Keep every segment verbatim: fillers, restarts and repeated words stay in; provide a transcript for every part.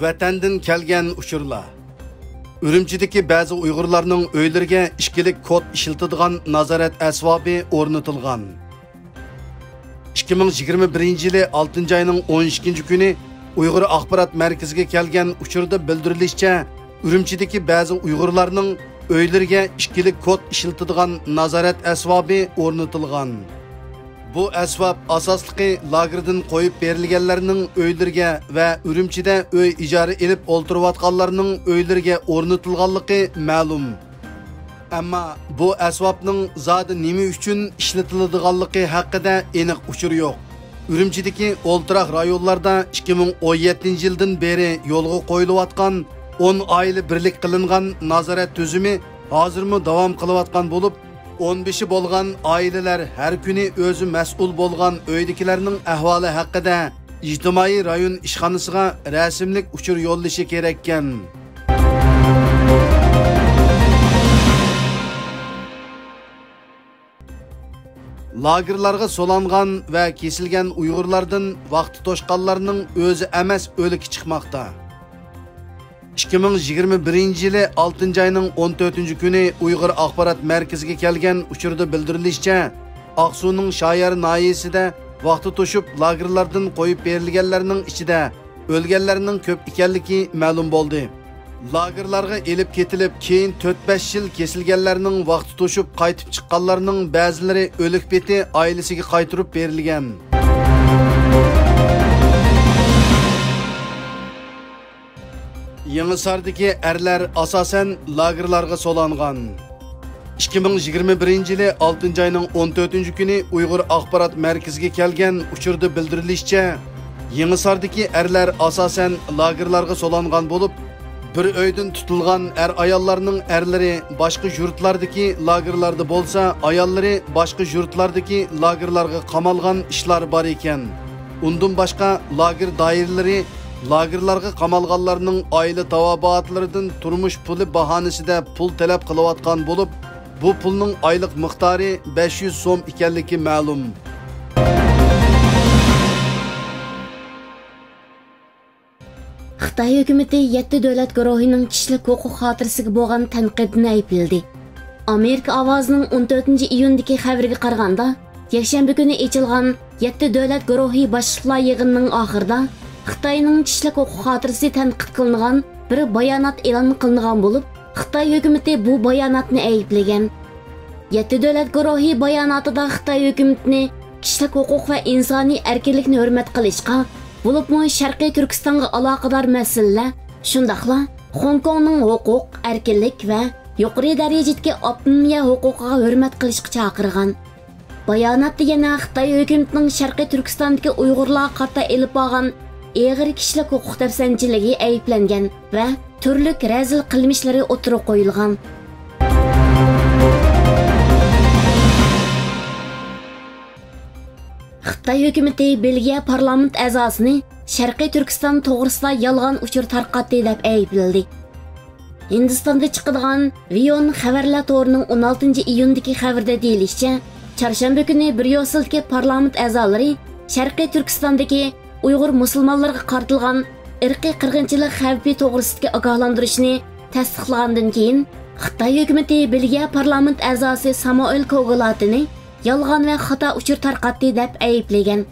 ۋەتەندىن كەلگەن ئۇچۇرلار. ئۈرۈمچىدىكى بەزى ئۇيغۇرلارنىڭ ئۆيلىرىگە ئىككىلىك كود ئىشلىتىدىغان نازارەت ئەسۋابى ئورنىتىلغان. ئىككى مىڭ يىگىرمە بىرىنچى يىلى ئالتىنچى ئاينىڭ ئون ئىككىنچى كۈنى ئۇيغۇر ئاخبارات مەركىزىگە كەلگەن ئۇچۇردا بىلدۈرۈلۈشىچە، ئۈرۈمچىدىكى بەزى ئۇيغۇرلارنىڭ ئۆيلىرىگە ئىككىلىك كود ئىشلىتىدىغان نازارەت ئەسۋابى ئورنىتىلغان. بۇ ئەسۋاب ئاساسلىقى لاگېردىن قويۇپ بېرىلگەنلەرنىڭ ئۆيلىرىگە ۋە ئۈرۈمچىدە ئۆي ئىجارە ئېلىپ ئولتۇرۇۋاتقانلارنىڭ ئۆيلىرىگە ئورنىتىلغانلىقى مەلۇم. ئەمما بۇ ئەسۋابنىڭ زادى نېمە ئۈچۈن ئىشلىتىلىدىغانلىقى ھەققىدە ئېنىق ئۇچۇر يوق. ئۈرۈمچىدىكى ئولتۇراق رايونلاردا ئىككى مىڭ ئون يەتتىنچى يىلدىن بېرى يولغا قويۇلۇۋاتقان ئون ئائىلە بىرلىك قىلىنغان نازارەت تۈزۈمى ھازىرمۇ داۋام قىلىۋاتقان بولۇپ، ئون بېشى بولغان ئائىلىلەر ھەر كۈنى ئۆزى مەسئۇل بولغان ئۆيدىكىلەرنىڭ ئەھۋالى ھەققىدە ئىجتىمائىي رايون ئىشخانىسىغا رەسىملىك ئۇچۇر يوللىشى كېرەككەن. لاگېرلارغا سولانغان ۋە كېسىلگەن ئۇيغۇرلاردىن ۋاقتى توشقانلارنىڭ ئۆزى ئەمەس ئۆلۈكى چىقماقتا. ئىككى مىڭ يىگىرمە بىرىنچى يىلى ئالتىنچى ئاينىڭ ئون تۆتىنچى كۈنى ئۇيغۇر ئاخبارات مەركىزىگە كەلگەن ئۇچۇردا بىلدۈرۈلۈشىچە، ئاقسۇنىڭ شايار ناھىيەسىدە ۋاقتى توشۇپ، لاگېرلاردىن قويۇپ بېرىلگەنلەرنىڭ ئىچىدە ئۆلگەنلەرنىڭ كۆپ ئىكەنلىكى مەلۇم بولدى. لاگېرلارغا ئېلىپ كېتىلىپ، كېيىن تۆت-بەش يىل كېسىلگەنلەرنىڭ ۋاقتى توشۇپ قايتىپ چىققانلارنىڭ بەزىلىرى ئۆلۈك پېتى ئائىلىسىگە قايتۇرۇپ بېرىلگەن. يېڭىساردىكى ئەرلەر ئاساسەن لاگېرلارغا سولانغان. ئىككى مىڭ يىگىرمە بىرىنچى يىلى ئالتىنچى ئاينىڭ ئون تۆتىنچى كۈنى ئۇيغۇر ئاخبارات مەركىزىگە كەلگەن ئۇچۇردا بىلدۈرۈلۈشىچە، يېڭىساردىكى ئەرلەر ئاساسەن لاگېرلارغا سولانغان بولۇپ، بىر ئۆيدىن تۇتۇلغان ئەر-ئاياللارنىڭ ئەرلىرى باشقا يۇرتلاردىكى لاگېرلاردا بولسا، ئاياللىرى باشقا يۇرتلاردىكى لاگېرلارغا قامالغان ئىشلار بار ئىكەن. ئۇندىن باشقا، لاگېر دائىرىلىرى لاگېرلارغا قامالغانلارنىڭ ئائىلە تاۋابىئاتلىرىدىن تۇرمۇش پۇلى باھانىسىدە پۇل تەلەپ قىلىۋاتقان بولۇپ، بۇ پۇلنىڭ ئايلىق مىقدارى بەش يۈز سوم ئىكەنلىكى مەلۇم. خىتاي ھۆكۈمىتى يەتتە دۆلەت گۇرۇھىنىڭ كىشىلىك ھوقۇق خاتىرىسىگە بولغان تەنقىدىنى ئەيىبلىدى. ئامېرىكا ئاۋازىنىڭ ئون تۆتىنچى ئىيۇندىكى خەۋىرىگە قارىغاندا، يەكشەنبە كۈنى ئېچىلغان يەتتە دۆلەت گۇرۇھى باشلىقلار يىغىنىنىڭ ئاخىرىدا خىتاينىڭ كىشىلىك ھوقۇق خاتىرىسى تەنقىد قىلىنغان بىر بايانات ئېلان قىلىنغان بولۇپ، خىتاي ھۆكۈمىتى بۇ باياناتنى ئەيىبلىگەن. يەتتە دۆلەت گۇرۇھى باياناتىدا خىتاي ھۆكۈمىتىنى كىشىلىك ھوقۇق ۋە ئىنسانىي ئەركىنلىكنى ھۆرمەت قىلىشقا، بولۇپمۇ شەرقىي تۈركىستانغا ئالاقىدار مەسىلىلەر، شۇنداقلا خوڭكوڭنىڭ ھوقۇق، ئەركىنلىك ۋە يۇقىرى دەرىجىدىكى ئاپتونومىيە ھوقۇقىغا ھۆرمەت قىلىشقا چاقىرغان. باياناتتا يەنە خىتاي ھۆكۈمىتىنىڭ شەرقىي تۈركىستاندىكى ئۇيغۇرلارغا قارىتا ئېلىپ بارغان ئېغىر كىشىلىك ھوقۇق دەپسەندىچىلىكى ئەيىبلەنگەن ۋە تۈرلۈك رەزىل قىلمىشلىرى ئوتتۇرىغا قويۇلغان. خىتاي ھۆكۈمىتى بېلگىيە پارلامېنت ئەزاسىنى شەرقىي تۈركىستان توغرىسىدا يالغان ئۇچۇر تارقاتتى دەپ ئەيىبلىدى. ھىندىستاندا چىقىدىغان ۋىيون خەۋەرلەر تورىنىڭ ئون ئالتىنچى ئىيۇندىكى خەۋىرىدە دېيىلىشىچە، چارشەنبە كۈنى بريۇسسېلدىكى پارلامېنت ئەزالىرى شەرقىي تۈركىستاندىكى ئۇيغۇر مۇسۇلمانلىرىغا قارىتىلغان ئىرقىي قىرغىنچىلىق خەۋپى توغرىسىدىكى ئاگاھلاندۇرۇشنى تەستىقلىغاندىن كېيىن، خىتاي ھۆكۈمىتى بېلگىيە پارلامېنت ئەزاسى سامۇئېل كوگلاتىنى يالغان ۋە خاتا ئۇچۇر تارقاتتى دەپ ئەيىبلىگەن.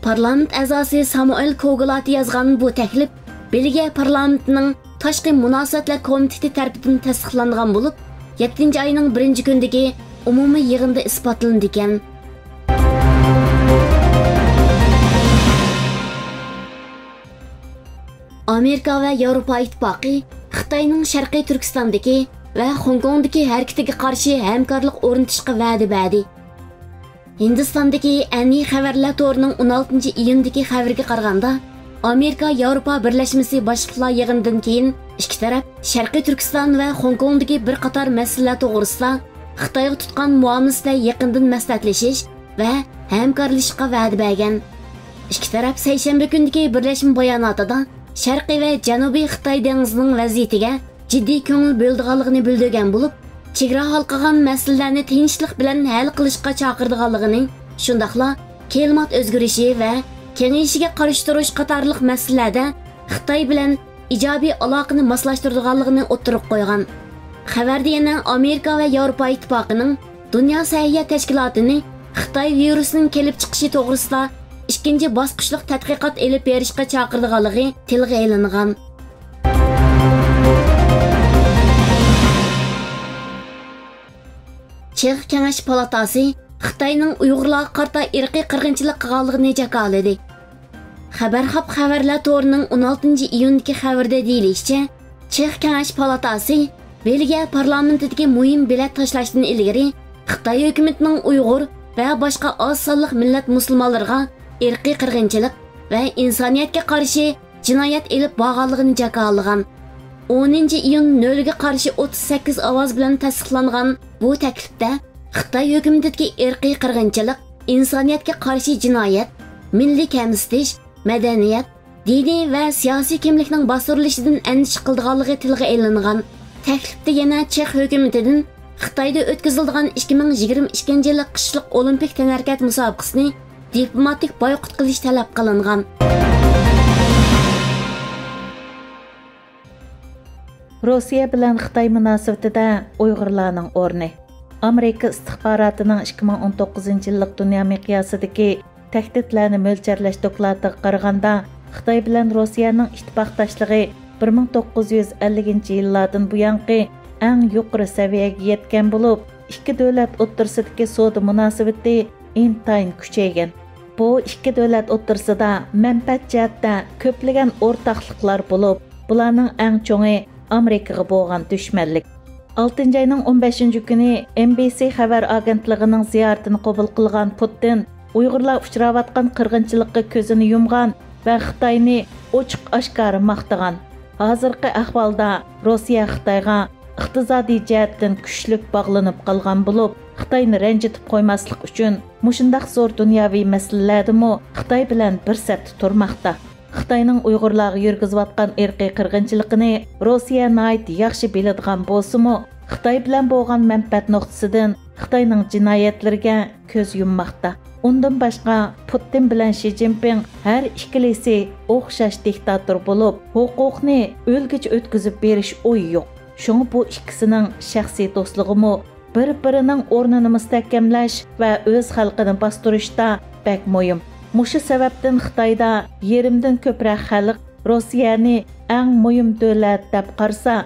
پارلامېنت ئەزاسى سامۇئېل كوگلاتى يازغان بۇ تەكلىپ بېلگىيە پارلامېنتىنىڭ تاشقى مۇناسىۋەتلەر كومىتېتى تەرىپىدىن تەستىقلانغان بولۇپ، يەتتىنچى ئاينىڭ بىرىنچى كۈنىدىكى ئومۇمىي يىغىندا ئىسپاتلىنىدىكەن. ئامېرىكا ۋە ياۋروپا ئىتتىپاقى خىتاينىڭ شەرقىي تۈركىستاندىكى ۋە خوڭكوڭدىكى ھەرىكىتىگە قارشى ھەمكارلىق ئورنىتىشقا ۋەدە بەردى. ھىندىستاندىكى ئەنئى خەۋەرلەر تورىنىڭ ئون ئالتىنچى ئىيۇندىكى خەۋىرىگە قارىغاندا، ئامېرىكا ياۋروپا بىرلەشمىسى باشلىقلار يىغىنىدىن كېيىن ئىككى تەرەپ شەرقىي تۈركىستان ۋە خوڭكوڭدىكى بىر قاتار مەسىلىلەر توغرىسىدا خىتايغا تۇتقان مۇئامىلىسىدە يېقىندىن مەسلىھەتلىشىش ۋە ھەمكارلىشىشقا ۋەدە بەرگەن. ئىككى تەرەپ سەيشەنبە كۈنىدىكى بىرلەشمە باياناتىدا شەرقىي ۋە جەنۇبىي خىتاي دېڭىزىنىڭ ۋەزىيىتىگە جىددىي كۆڭۈل بۆلىدىغانلىقىنى بىلدۈرگەن بولۇپ، چېگرا ھالقىغان مەسىلىلەرنى تىنچلىق بىلەن ھەل قىلىشقا چاقىرىدىغانلىقىنى، شۇنداقلا كىلىمات ئۆزگىرىشى ۋە كېڭىيىشىگە قارشى تۇرۇش قاتارلىق مەسىلىلەردە خىتاي بىلەن ئىجابىي ئالاقىنى ماسلاشتۇرىدىغانلىقىنى ئوتتۇرىغا قويغان. خەۋەردە يەنە ئامېرىكا ۋە ياۋروپا ئىتتىپاقىنىڭ دۇنيا سەھىيە تەشكىلاتىنى خىتاي ۋىرۇسىنىڭ كېلىپ چىقىشى توغرىسىدا ئىككىنچى باسقۇچلۇق تەتقىقات ئېلىپ بېرىشقا چاقىرىدىغانلىقى تىلغا ئېلىنغان. چېخ كېڭەش پالاتاسى خىتاينىڭ ئۇيغۇرلارغا قارىتا ئىرقىي قىرغىنچىلىق قىلغانلىقىنى جاكارلىدى. خەۋەر خاپ خەۋەرلەر تورىنىڭ ئون ئالتىنچى ئىيۇندىكى خەۋىرىدە دېيىلىشىچە، چېخ كېڭەش پالاتاسى بېلگىيە پارلامېنتىدىكى مۇھىم بېلەت تاشلاشتىن ئىلگىرى خىتاي ھۆكۈمىتىنىڭ ئۇيغۇر ۋە باشقا ئاز سانلىق مىللەت مۇسۇلمانلىرىغا ئىرقىي قىرغىنچىلىق ۋە ئىنسانىيەتكە قارشى جىنايەت ئېلىپ بارغانلىقىنى جاكارلىغان. ئونىنچى ئىيۇن نۆلگە قارشى ئوتتۇز سەككىز ئاۋاز بىلەن تەستىقلانغان بۇ تەكلىپتە خىتاي ھۆكۈمىتىدىكى ئىرقىي قىرغىنچىلىق، ئىنسانىيەتكە قارشى جىنايەت، مىللىي كەمسىتىش، مەدەنىيەت، دىنىي ۋە سىياسىي كىملىكنىڭ باستۇرۇلۇشىدىن ئەندىشە قىلىدىغانلىقى تىلغا ئېلىنغان. تەكلىپتە يەنە چېخ ھۆكۈمىتىدىن خىتايدا ئۆتكۈزۈلىدىغان ئىككى مىڭ يىگىرمە ئىككىنچى يىللىق قىشلىق ئولىمپىك تەنھەرىكەت مۇسابىقىسىنى دىپلوماتىك بايقۇت قىلىش تەلەپ قىلىنغان. روسىيە بىلەن خىتاي مۇناسىۋىتىدە ئۇيغۇرلارنىڭ ئورنى. ئامېرىكا ئىستىخباراتىنىڭ ئىككى مىڭ ئون توققۇزىنچى يىللىق دۇنيا مىقياسىدىكى تەھدىتلەرنى مۆلچەرلەش دوكلاتىغا قارىغاندا، خىتاي بىلەن روسىيەنىڭ ئىتتىپاقداشلىقى بىر مىڭ توققۇز يۈز ئەللىكىنچى يىللاردىن بۇيانقى ئەڭ يۇقىرى سەۋىيەگە يەتكەن بولۇپ، ئىككى دۆلەت ئوتتۇرىسىدىكى سودا مۇناسىۋىتى ئىنتايىن كۈچەيگەن. بۇ ئىككى دۆلەت ئوتتۇرىسىدا مەنپەئەت جەھەتتە كۆپلىگەن ئورتاقلىقلار بولۇپ، بۇلارنىڭ ئەڭ چوڭى ئامېرىكىغا بولغان دۈشمەنلىك. ئالتىنچى ئاينىڭ ئون بەشىنچى كۈنى ئېن بى سى خەۋەر ئاگېنتلىقىنىڭ زىيارىتىنى قوبۇل قىلغان پۇتىن ئۇيغۇرلار ئۇچراۋاتقان قىرغىنچىلىققا كۆزىنى يۇمغان ۋە خىتاينى ئوچۇق ئاشكارا ماختىغان. ھازىرقى ئەھۋالدا روسىيە خىتايغا ئىقتىسادىي جەھەتتىن كۈچلۈك باغلىنىپ قالغان بولۇپ، خىتاينى رەنجىتىپ قويماسلىق ئۈچۈن مۇشۇنداق زور دۇنياۋى مەسىلىلەردىمۇ خىتاي بىلەن بىر سەپتە تۇرماقتا. خىتاينىڭ ئۇيغۇرلارغا يۈرگۈزۈۋاتقان ئىرقىي قىرغىنچىلىقىنى روسىيە ناھايىتى ياخشى بىلىدىغان بولسىمۇ، خىتاي بىلەن بولغان مەنپەئەت نۇقتىسىدىن خىتاينىڭ جىنايەتلىرىگە كۆز يۇمماقتا. ئۇندىن باشقا، پۇتىن بىلەن شى جىنپىڭ ھەر ئىككىلىسى ئوخشاش دىكتاتور بولۇپ، ھوقۇقنى ئۆلگۈچە ئۆتكۈزۈپ بېرىش ئويى يوق. شۇڭا بۇ ئىككىسىنىڭ شەخسىي دوستلۇقىمۇ بىر-بىرىنىڭ ئورنىنى مۇستەھكەملەش ۋە ئۆز خەلقىنى باستۇرۇشتا بەك مۇھىم. مۇشۇ سەۋەبتىن خىتايدا يېرىمدىن كۆپرەك خەلق روسىيەنى ئەڭ مۇھىم دۆلەت دەپ قارىسا،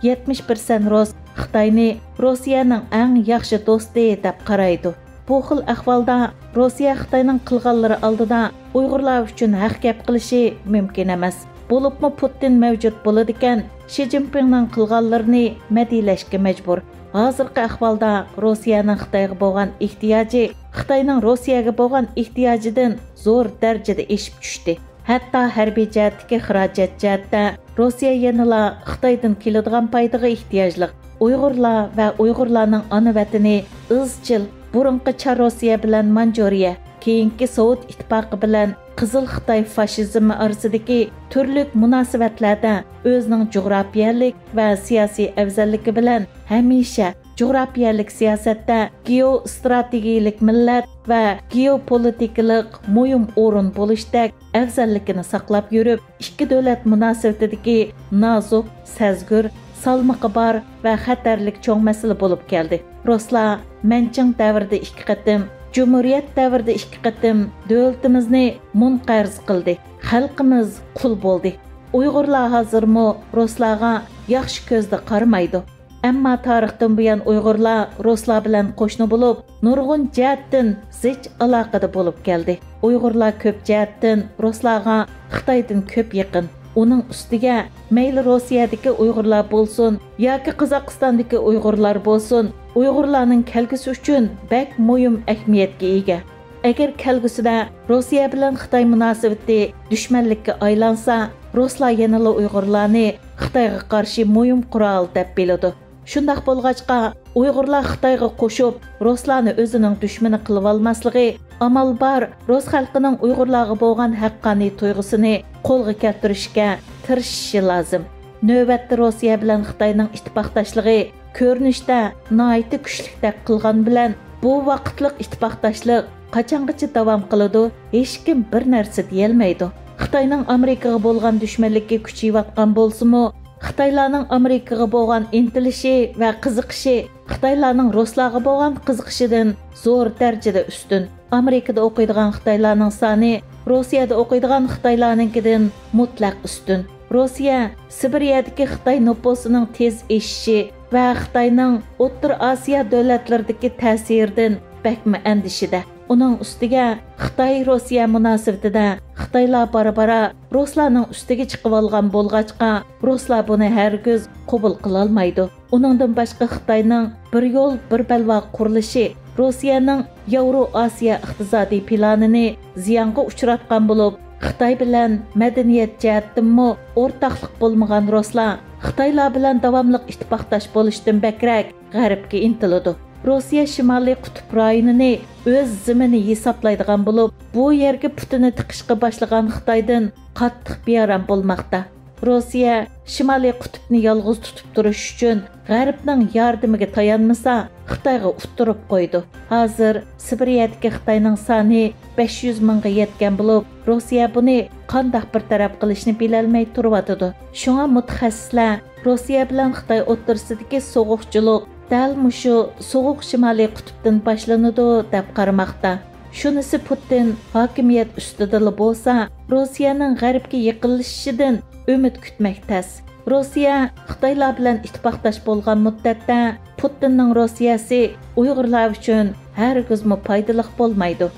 يەتمىش پىرسەنت رۇس خىتاينى روسىيەنىڭ ئەڭ ياخشى دوستى دەپ قارايدۇ. بۇ خىل ئەھۋالدا روسىيە خىتاينىڭ قىلغانلىرى ئالدىدا ئۇيغۇرلار ئۈچۈن ھەق گەپ قىلىشى مۇمكىن ئەمەس. بولۇپمۇ پۇتىن مەۋجۇت بولىدىكەن، شى جىنپىڭنىڭ قىلغانلىرىنى مەدھىيلەشكە مەجبۇر. ھازىرقى ئەھۋالدا روسىيەنىڭ خىتايغا بولغان ئېھتىياجى خىتاينىڭ روسىيەگە بولغان ئېھتىياجىدىن زور دەرىجىدە ئېشىپ چۈشتى. ھەتتا ھەربىي جەھەتتىكى خىراجەت جەھەتتە روسىيە يەنىلا خىتايدىن كېلىدىغان پايدىغا ئېھتىياجلىق. ئۇيغۇرلار ۋە ئۇيغۇرلارنىڭ ئانا ۋەتىنى ئىزچىل بۇرۇنقى چار روسىيە بىلەن مانجۇرىيە، كېيىنكى سوۋېت ئىتتىپاقى بىلەن قىزىل خىتاي فاشىزمى ئارىسىدىكى تۈرلۈك مۇناسىۋەتلەردە ئۆزىنىڭ جۇغراپىيەلىك ۋە سىياسىي ئەۋزەللىكى بىلەن ھەمىشە جۇغراپىيەلىك سىياسەتتە گېئوستراتېگىيىلىك مىللەت ۋە گېئوپولىتىكىلىق مۇھىم ئورۇن بولۇشتەك ئەۋزەللىكىنى ساقلاپ يۈرۈپ، ئىككى دۆلەت مۇناسىۋىتىدىكى نازۇك، سەزگۈر، سالمىقى بار ۋە خەتەرلىك چوڭ مەسىلە بولۇپ كەلدى. رۇسلار مەنچىڭ دەۋرىدە ئىككى قېتىم، جۇمھۇرىيەت دەۋرىدە ئىككى قېتىم دۆلىتىمىزنى مۇنقەرز قىلدى. خەلقىمىز قۇل بولدى. ئۇيغۇرلار ھازىرمۇ رۇسلارغا ياخشى كۆزدە قارىمايدۇ. ئەمما تارىختىن بۇيان ئۇيغۇرلار رۇسلار بىلەن قوشنا بولۇپ، نۇرغۇن جەھەتتىن زىچ ئالاقىدە بولۇپ كەلدى. ئۇيغۇرلار كۆپ جەھەتتىن رۇسلارغا خىتايدىن كۆپ يېقىن. ئۇنىڭ ئۈستىگە مەيلى روسىيەدىكى ئۇيغۇرلار بولسۇن ياكى قازاقىستاندىكى ئۇيغۇرلار بولسۇن، ئۇيغۇرلارنىڭ كەلگۈسى ئۈچۈن بەك مۇھىم ئەھمىيەتكە ئىگە. ئەگەر كەلگۈسىدە روسىيە بىلەن خىتاي مۇناسىۋىتى دۈشمەنلىككە ئايلانسا، رۇسلار يەنىلا ئۇيغۇرلارنى خىتايغا قارشى مۇھىم قورال دەپ بىلىدۇ. شۇنداق بولغاچقا، ئۇيغۇرلار خىتايغا قوشۇپ، رۇسلارنى ئۆزىنىڭ دۈشمىنى قىلىۋالماسلىقى، ئامال بار رۇس خەلقىنىڭ ئۇيغۇرلارغا بولغان ھەققانىي تۇيغۇسىنى قولغا كەلتۈرۈشكە تىرىشىشى لازىم. نۆۋەتتە روسىيە بىلەن خىتاينىڭ ئىتتىپاقداشلىقى كۆرۈنۈشتە ناھايىتى كۈچلۈكتەك قىلغان بىلەن، بۇ ۋاقىتلىق ئىتتىپاقداشلىق قاچانغىچە داۋام قىلىدۇ، ھېچكىم بىر نەرسە دېيەلمەيدۇ. خىتاينىڭ ئامېرىكىغا بولغان دۈشمەنلىكى كۈچىيىۋاتقان بولسىمۇ، خىتايلارنىڭ ئامېرىكىغا بولغان ئىنتىلىشى ۋە قىزىقىشى خىتايلارنىڭ رۇسلارغا بولغان قىزىقىشىدىن زور دەرىجىدە ئۈستۈن. ئامېرىكىدا ئوقۇيدىغان خىتايلارنىڭ سانى روسىيەدە ئوقۇيدىغان خىتايلارنىڭكىدىن مۇتلەق ئۈستۈن. روسىيە سىبىرىيەدىكى خىتاي نوپۇسىنىڭ تېز ئېشىشى ۋە خىتاينىڭ ئوتتۇرا ئاسىيا دۆلەتلىرىدىكى تەسىرىدىن بەكمۇ ئەندىشىدە. ئۇنىڭ ئۈستىگە خىتاي-روسىيە مۇناسىۋىتىدە خىتايلار بارا-بارا رۇسلارنىڭ ئۈستىگە چىقىۋالغان بولغاچقا، رۇسلار بۇنى ھەرگىز قوبۇل قىلالمايدۇ. ئۇنىڭدىن باشقا خىتاينىڭ بىر يول، بىر بەلباغ قۇرۇلۇشى روسىيەنىڭ ياۋرو ئاسىيا ئىقتىسادىي پىلانىنى زىيانغا ئۇچراتقان بولۇپ، خىتاي بىلەن مەدەنىيەت جەھەتتىنمۇ ئورتاقلىق بولمىغان رۇسلار خىتايلار بىلەن داۋاملىق ئىتتىپاقداش بولۇشتىن بەكرەك غەربكە ئىنتىلىدۇ. روسىيە شىمالىي قۇتۇپ رايونىنى ئۆز زېمىنى ھېسابلايدىغان بولۇپ، بۇ يەرگە پۇتىنى تىقىشقا باشلىغان خىتايدىن قاتتىق بىئارام بولماقتا. روسىيە شىمالىي قۇتۇپنى يالغۇز تۇتۇپ تۇرۇش ئۈچۈن غەربنىڭ ياردىمىگە تايانمىسا، خىتايغا ئۇتتۇرۇپ قويىدۇ. ھازىر سىبىرىيەدىكى خىتاينىڭ سانى بەش يۈز مىڭغا يەتكەن بولۇپ، روسىيە بۇنى قانداق بىر تەرەپ قىلىشنى بىلەلمەي تۇرۇۋاتىدۇ. شۇڭا مۇتەخەسسىسلەر روسىيە بىلەن خىتاي ئوتتۇرىسىدىكى سوغۇقچىلىق دەل مۇشۇ سوغۇق شىمالىي قۇتۇپتىن باشلىنىدۇ، دەپ قارىماقتا. شۇنىسى، پۇتىن ھاكىمىيەت ئۈستىدىلا بولسا، روسىيەنىڭ غەربكە يېقىنلىشىشىدىن ئۈمىد كۈتمەك تەس. روسىيە خىتايلار بىلەن ئىتتىپاقداش بولغان مۇددەتتە، پۇتىننىڭ روسىيەسى ئۇيغۇرلار ئۈچۈن ھەرگىزمۇ پايدىلىق بولمايدۇ.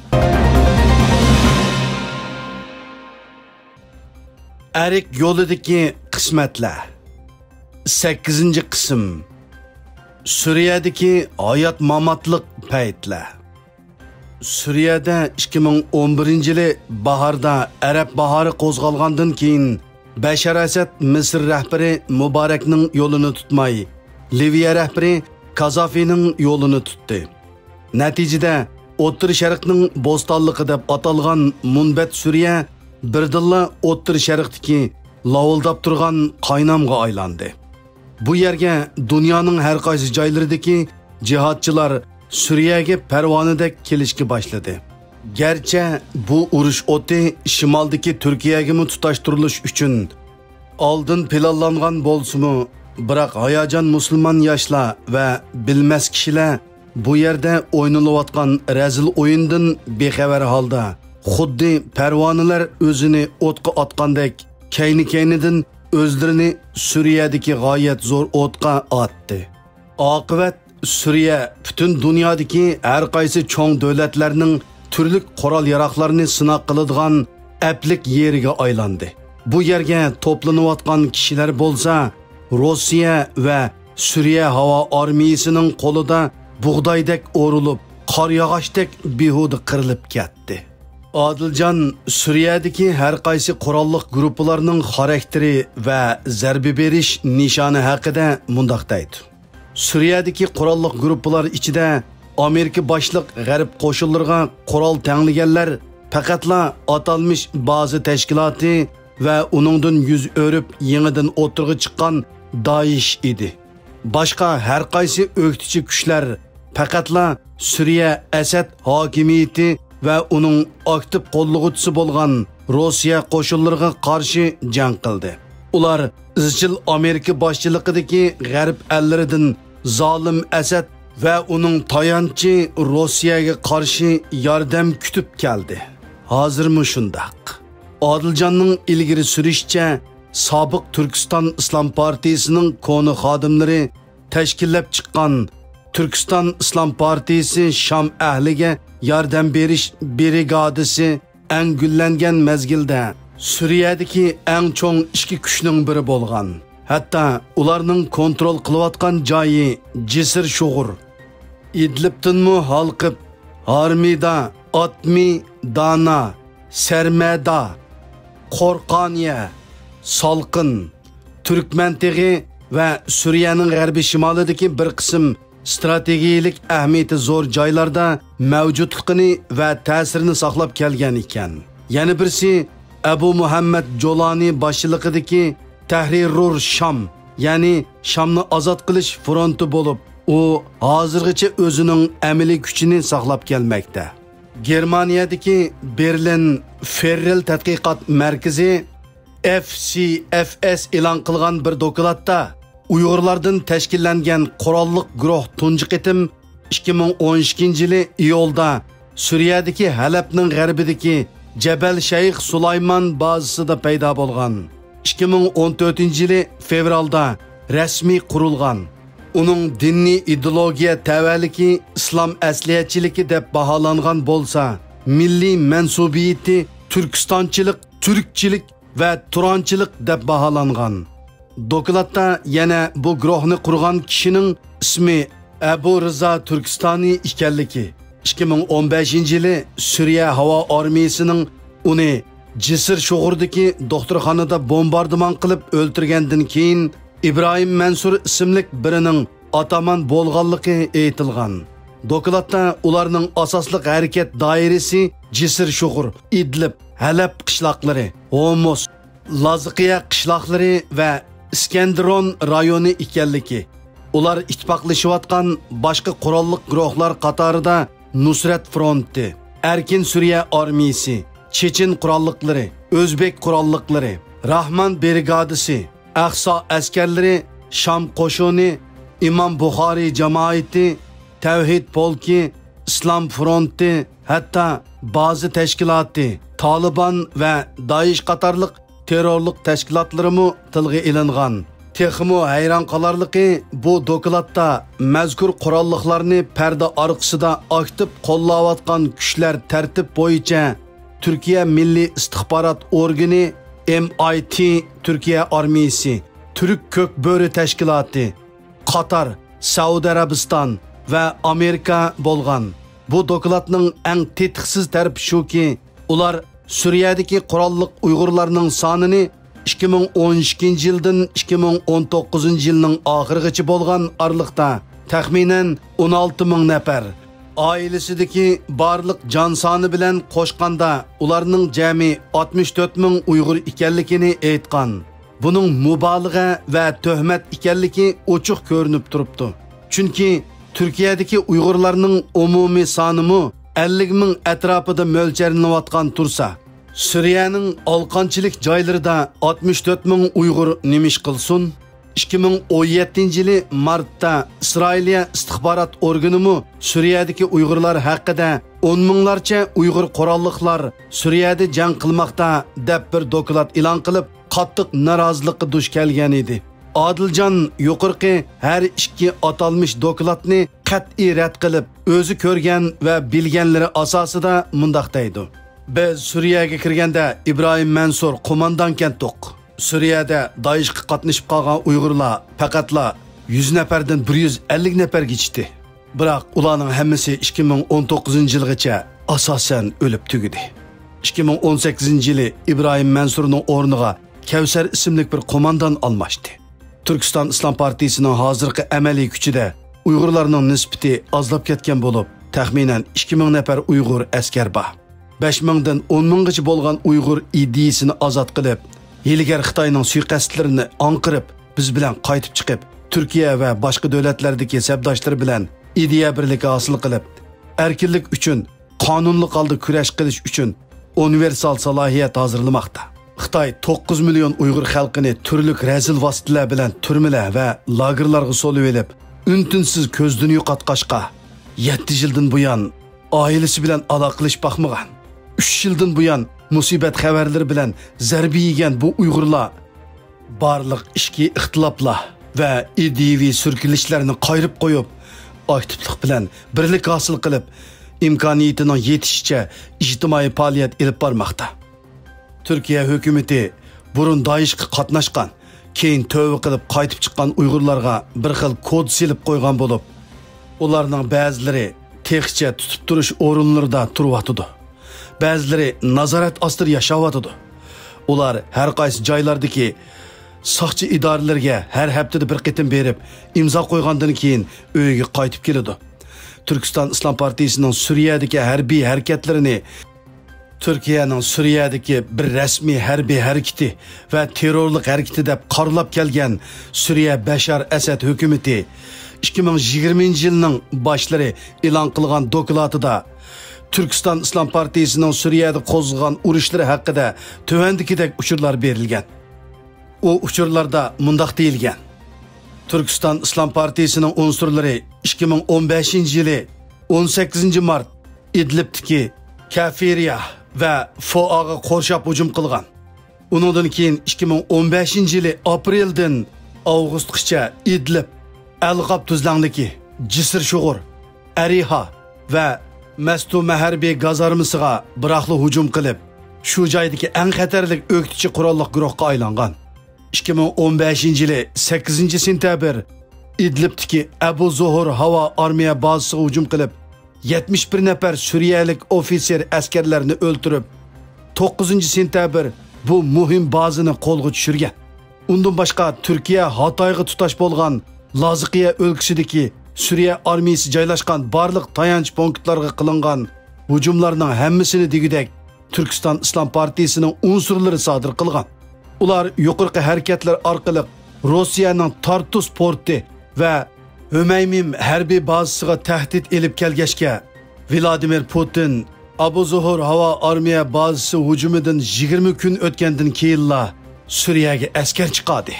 ئەرك يولىدىكى قىسمەتلەر. سەككىزىنچى قىسىم. سۈرىيەدىكى ھايات-ماماتلىق پەيتلەر. سۈرىيەدە ئىككى مىڭ ئون بىرىنچى يىلى باھاردا ئەرەب باھارى قوزغالغاندىن كېيىن، بەشار ئەسەد مىسىر رەھبىرى مۇبارەكنىڭ يولىنى تۇتماي، لىۋىيە رەھبىرى كازافىنىڭ يولىنى تۇتتى. نەتىجىدە، ئوتتۇرا شەرقنىڭ بوستانلىقى دەپ ئاتالغان مۇنبەت سۈرىيە بىردىنلا ئوتتۇرا شەرقتىكى لاۋۇلداپ تۇرغان قاينامغا ئايلاندى. بۇ يەرگە دۇنيانىڭ ھەر قايسى جايلىرىدىكى جىھادچىلار سۈرىيەگە پەرۋانىدەك كېلىشكە باشلىدى. گەرچە بۇ ئۇرۇش ئوتى شىمالدىكى تۈركىيەگىمۇ تۇتاشتۇرۇلۇش ئۈچۈن ئالدىن پىلانلانغان بولسىمۇ، بىراق ھاياجان مۇسۇلمان ياشلار ۋە بىلمەس كىشىلەر بۇ يەردە ئوينىلىۋاتقان رەزىل ئويۇندىن بىخەۋەر ھالدا، خۇددى پەرۋانىلەر ئۆزىنى ئوتقا ئاتقاندەك، كەينى-كەينىدىن ئۆزلىرىنى سۈرىيەدىكى غايەت زور ئوتقا ئاتتى. ئاقىۋەت سۈرىيە پۈتۈن دۇنيادىكى ھەر قايسى چوڭ دۆلەتلەرنىڭ تۈرلۈك قورال-ياراغلارنى سىناق قىلىدىغان ئەپلىك يېرىگە ئايلاندى. بۇ يەرگە توپلىنىۋاتقان كىشىلەر بولسا، روسىيە ۋە سۈرىيە ھاۋا ئارمىيىسىنىڭ قولىدا بۇغدايدەك ئورۇلۇپ، قار ياغاچتەك بىھۇدە قىرىلىپ كەتتى. ئادىلجان سۈرىيەدىكى ھەر قايسى قوراللىق گۇرۇپپىلارنىڭ خاراكتېرى ۋە زەربە بېرىش نىشانى ھەققىدە مۇنداق دەيدۇ. سۈرىيەدىكى قوراللىق گۇرۇپپىلار ئىچىدە ئامېرىكا باشلىق غەرب قوشۇنلىرىغا قورال تەڭلىگەنلەر پەقەتلا ئاتالمىش بازا تەشكىلاتى ۋە ئۇنىڭدىن يۈز ئۆرۈپ يېڭىدىن ئوتتۇرىغا چىققان دائىش ئىدى. باشقا ھەر قايسى ئۆكتىچى كۈچلەر پەقەتلا سۈرىيە ئەسەد ھاكىمىيىتى ۋە ئۇنىڭ ئاكتىپ قوللىغۇچىسى بولغان روسىيە قوشۇنلىرىغا قارشى جەڭ قىلدى. ئۇلار ئىزچىل ئامېرىكا باشچىلىقىدىكى غەرب ئەللىرىدىن زالىم ئەسەد ۋە ئۇنىڭ تايانچى روسىيەگە قارشى ياردەم كۈتۈپ كەلدى. ھازىرمۇ شۇنداق. ئادىلجاننىڭ ئىلگىرى سۈرۈشىچە، سابىق تۈركىستان ئىسلام پارتىيىسىنىڭ كونا خادىملىرى تەشكىللەپ چىققان تۈركىستان ئىسلام پارتىيىسى شام ئەھلىگە ياردەم بېرىش برىگادىسى ئەڭ گۈللەنگەن مەزگىلدە سۈرىيەدىكى ئەڭ چوڭ ئىچكى كۈچنىڭ بىرى بولغان، ھەتتا ئۇلارنىڭ كونترول قىلىۋاتقان جايى جىسىر شوغۇر، ئىدلىبتىنمۇ ھالقىپ، ھارمىدا، ئاتمى، دانا، سەرمەدا، قورقانىيە، سالقىن، تۈركمەن تېغى ۋە سۈرىيەنىڭ غەربىي شىمالىدىكى بىر قىسىم ئىستراتېگىيىلىك ئەھمىيىتى زور جايلاردا مەۋجۇتلۇقىنى ۋە تەسىرىنى ساقلاپ كەلگەن ئىكەن. يەنە بىرسى ئەبۇ مۇھەممەد جولانى باشچىلىقىدىكى تەھرىرۇر شام، يەنى شامنى ئازاد قىلىش فرونتى بولۇپ، ئۇ ھازىرغىچە ئۆزىنىڭ ئەمەلىي كۈچىنى ساقلاپ كەلمەكتە. گېرمانىيەدىكى بېرلىن فېررېل تەتقىقات مەركىزى، F C F S، ئېلان قىلغان بىر دوكلاتتا، ئۇيغۇرلاردىن تەشكىللەنگەن قوراللىق گۇرۇھ تۇنجى قېتىم ئىككى مىڭ ئون ئىككىنچى يىلى ئىيۇلدا سۈرىيەدىكى ھەلەبنىڭ غەربىدىكى جەبەل شەيخ سۇلايمان بازىسىدا پەيدا بولغان. ئىككى مىڭ ئون تۆتىنچى يىلى فېۋرالدا رەسمىي قۇرۇلغان. ئۇنىڭ دىنىي ئىدېئولوگىيە تەۋەلىكى ئىسلام ئەسلىھەتچىلىكى دەپ باھالانغان بولسا، مىللىي مەنسۇبىيىتى تۈركىستانچىلىق، تۈركچىلىك ۋە تۇرانچىلىق دەپ باھالانغان. دوكلاتتا يەنە بۇ گۇرۇھنى قۇرغان كىشىنىڭ ئىسمى ئەبۇ رىزا تۈركىستانى ئىكەنلىكى، ئىككى مىڭ ئون بەشىنچى يىلى سۈرىيە ھاۋا ئارمىيىسىنىڭ ئۇنى جىسىر شوغۇردىكى دوختۇرخانىدا بومباردىمان قىلىپ ئۆلتۈرگەندىن كېيىن، ئىبراھىم مەنسۇر ئىسىملىك بىرىنىڭ ئاتامان بولغانلىقى ئېيتىلغان. دوكلاتتا ئۇلارنىڭ ئاساسلىق ھەرىكەت دائىرىسى جىسىر شوغۇر، ئىدلىب، ھەلەب قىشلاقلىرى، ھومۇس، لازقىيە قىشلاقلىرى ۋە ئىسكەندىرون رايونى ئىكەنلىكى، ئۇلار ئىتتىپاقلىشىۋاتقان باشقا قوراللىق گۇرۇھلار قاتارىدا نۇسرەت فرونتى، ئەركىن سۈرىيە ئارمىيىسى، چېچېن قوراللىقلىرى، ئۆزبېك قوراللىقلىرى، راھمان برىگادىسى، ئەقسا ئەسكەرلىرى، شام قوشۇنى، ئىمام بۇخارىي جامائىتى، تەۋھىد پولكى، ئىسلام فرونتى، ھەتتا بازى تەشكىلاتى، تالىبان ۋە دائىش قاتارلىق تېررورلۇق تەشكىلاتلىرىمۇ تىلغا ئېلىنغان. تېخىمۇ ھەيران قالارلىقى، بۇ دوكلاتتا مەزكۇر قوراللىقلارنى پەردە ئارقىسىدا ئاكتىپ قوللاۋاتقان كۈچلەر تەرتىپ بويىچە تۈركىيە مىللىي ئىستىخبارات ئورگىنى، M I T، تۈركىيە ئارمىيىسى، تۈرك كۆك بۆرە تەشكىلاتى، قاتار، سەئۇدى ئەرەبىستان ۋە ئامېرىكا بولغان. بۇ دوكلاتنىڭ ئەڭ تېتىقسىز تەرىپى شۇكى، ئۇلار سۈرىيەدىكى قوراللىق ئۇيغۇرلارنىڭ سانىنى ئىككى مىڭ ئون ئىككىنچى يىلدىن ئىككى مىڭ ئون توققۇزىنچى يىلنىڭ ئاخىرىغىچە بولغان ئارىلىقتا تەخمىنەن ئون ئالتە مىڭ نەپەر، ئائىلىسىدىكى بارلىق جان سانى بىلەن قوشقاندا ئۇلارنىڭ جەمئىي ئاتمىش تۆت مىڭ ئۇيغۇر ئىكەنلىكىنى ئېيتقان. بۇنىڭ مۇبالىغە ۋە تۆھمەت ئىكەنلىكى ئوچۇق كۆرۈنۈپ تۇرۇپتۇ. چۈنكى تۈركىيەدىكى ئۇيغۇرلارنىڭ ئومۇمىي سانىمۇ ئەللىك مىڭ ئەتراپىدا مۆلچەرلىنىۋاتقان تۇرسا، سۈرىيەنىڭ ئالقانچىلىك جايلىرىدا ئاتمىش تۆت مىڭ ئۇيغۇر نېمە ئىش قىلسۇن؟ ئىككى مىڭ ئون يەتتىنچى يىلى مارتتا ئىسرائىلىيە ئىستىخبارات ئورگىنىمۇ سۈرىيەدىكى ئۇيغۇرلار ھەققىدە «ئون مىڭلارچە ئۇيغۇر قوراللىقلار سۈرىيەدە جەڭ قىلماقتا» دەپ بىر دوكلات ئېلان قىلىپ، قاتتىق نارازىلىققا دۇچ كەلگەن ئىدى. ئادىلجان يۇقىرىقى ھەر ئىككى ئاتالمىش دوكلاتنى قەتئىي رەت قىلىپ، ئۆزى كۆرگەن ۋە بىلگەنلىرى ئاساسىدا مۇنداق دەيدۇ: «بىز سۈرىيەگە كىرگەندە ئىبراھىم مەنسۇر قوماندانكەنتۇق. سۈرىيەدە دائىشقا قاتنىشىپ قالغان ئۇيغۇرلار پەقەتلا يۈز نەپەردىن بىر يۈز ئەللىك نەپەرگە يېتىشتى. بىراق ئۇلارنىڭ ھەممىسى ئىككى مىڭ ئون توققۇزىنچى يىلغىچە ئاساسەن ئۆلۈپ تۈگىدى.» ئىككى مىڭ ئون سەككىزىنچى يىلى ئىبراھىم مەنسۇرنىڭ ئورنىغا كەۋسەر ئىسىملىك بىر قوماندان ئالماشتى. تۈركىستان ئىسلام پارتىيىسىنىڭ ھازىرقى ئەمەلىي كۈچىدە ئۇيغۇرلارنىڭ نىسبىتى ئازلاپ كەتكەن بولۇپ، تەخمىنەن ئىككى مىڭ نەپەر ئۇيغۇر ئەسكەر بار. بەش مىڭدىن ئون مىڭغىچە بولغان ئۇيغۇر ئىدىيىسىنى ئازاد قىلىپ، ھىيلىگەر خىتاينىڭ سۇيىقەستلىرىنى ئاڭقىرىپ، بىز بىلەن قايتىپ چىقىپ، تۈركىيە ۋە باشقا دۆلەتلەردىكى سەپداشلىرى بىلەن ئىدىيە بىرلىكى ھاسىل قىلىپ، ئەركىنلىك ئۈچۈن قانۇنلۇق ھالدا كۈرەش قىلىش ئۈچۈن ئۇنىۋېرسال سالاھىيەت ھازىرلىماقتا. خىتاي توققۇز مىليون ئۇيغۇر خەلقىنى تۈرلۈك رەزىل ۋاسىتىلەر بىلەن تۈرمىلەر ۋە لاگېرلارغا سولىۋېلىپ، ئۈن-تىنسىز كۆزدىن يوقاتقاچقا، يەتتە يىلدىن بۇيان ئائىلىسى بىلەن ئالاقىلىشىپ باقمىغان، ئۈچ يىلدىن بۇيان مۇسىبەت خەۋەرلىرى بىلەن زەربە يېگەن بۇ ئۇيغۇرلار بارلىق ئىچكى ئىختىلاپلار ۋە ئىدىيىۋى سۈركىلىشلەرنى قايرىپ قويۇپ، ئاكتىپلىق بىلەن بىرلىك ھاسىل قىلىپ، ئىمكانىيىتىنىڭ يېتىشىچە ئىجتىمائىي پائالىيەت ئېلىپ بارماقتا. تۈركىيە ھۆكۈمىتى بۇرۇن دائىشقا قاتناشقان، كېيىن تۆۋە قىلىپ قايتىپ چىققان ئۇيغۇرلارغا بىر خىل كود سېلىپ قويغان بولۇپ، ئۇلارنىڭ بەزىلىرى تېخىچە تۇتۇپ تۇرۇش ئورۇنلىرىدا تۇرۇۋاتىدۇ. بەزىلىرى نازارەت ئاستىدا ياشاۋاتىدۇ. ئۇلار ھەر قايسى جايلاردىكى ساقچى ئىدارىلىرىگە ھەر ھەپتىدە بىر قېتىم بېرىپ، ئىمزا قويغاندىن كېيىن ئۆيىگە قايتىپ كېلىدۇ. تۈركىستان ئىسلام پارتىيىسىنىڭ سۈرىيەدىكى ھەربىي ھەرىكەتلىرىنى، تۈركىيەنىڭ سۈرىيەدىكى بىر رەسمىي ھەربىي ھەرىكىتى ۋە تېررورلۇق ھەرىكىتى دەپ قارىلاپ كەلگەن سۈرىيە بەشار ئەسەد ھۆكۈمىتى ئىككى مىڭ يىگىرمىنچى يىلنىڭ باشلىرى ئېلان قىلغان دوكلاتىدا، تۈركىستان ئىسلام پارتىيىسىنىڭ سۈرىيەدە قوزغىغان ئۇرۇشلىرى ھەققىدە تۆۋەندىكىدەك ئۇچۇرلار بېرىلگەن. ئۇ ئۇچۇرلاردا مۇنداق دېيىلگەن: تۈركىستان ئىسلام پارتىيىسىنىڭ ئۇنسۇرلىرى ئىككى مىڭ ئون بەشىنچى يىلى ئون سەككىزىنچى مارت ئىدلىبتىكى كەفىرىيە ۋە فوئاغا قورشاپ ھۇجۇم قىلغان. ئۇنىڭدىن كېيىن ئىككى مىڭ ئون بەشىنچى يىلى ئاپرېلدىن ئاۋغۇستقىچە ئىدلىب، ئەلغاب تۈزلەڭلىكى، جىسىر شوغۇر، ئەرىھا ۋە مەستۇمە ھەربىي گازارمىسىغا بىراقلا ھۇجۇم قىلىپ، شۇ جايدىكى ئەڭ خەتەرلىك ئۆكتىچى قوراللىق گۇرۇھقا ئايلانغان. ئىككى مىڭ ئون بەشىنچى يىلى سەككىزىنچى سېنتەبىر ئىدلىبتىكى ئەبۇ زوھۇر ھاۋا ئارمىيە بازىسىغا ھۇجۇم قىلىپ، يەتمىش بىر نەپەر سۈرىيەلىك ئوفىتسېر ئەسكەرلەرنى ئۆلتۈرۈپ، توققۇزىنچى سېنتەبىر بۇ مۇھىم بازىنى قولغا چۈشۈرگەن. ئۇندىن باشقا، تۈركىيە ھاتايغا تۇتاش بولغان لازقىيە ئۆلكىسىدىكى سۈرىيە ئارمىيىسى جايلاشقان بارلىق تايانچ پونكىتلارغا قىلىنغان ھۇجۇملارنىڭ ھەممىسىنى دېگۈدەك تۈركىستان ئىسلام پارتىيىسىنىڭ ئۇنسۇرلىرى سادىر قىلغان. ئۇلار يۇقىرىقى ھەرىكەتلەر ئارقىلىق روسىيەنىڭ تارتۇس پورتى ۋە ھۈمەيمىم ھەربىي بازىسىغا تەھدىت ئېلىپ كەلگەچكە، ۋلادىمىر پۇتىن ئابۇزوھور ھاۋا ئارمىيە بازىسى ھۇجۇمىدىن يىگىرمە كۈن ئۆتكەندىن كېيىنلا سۈرىيەگە ئەسكەر چىقاردى.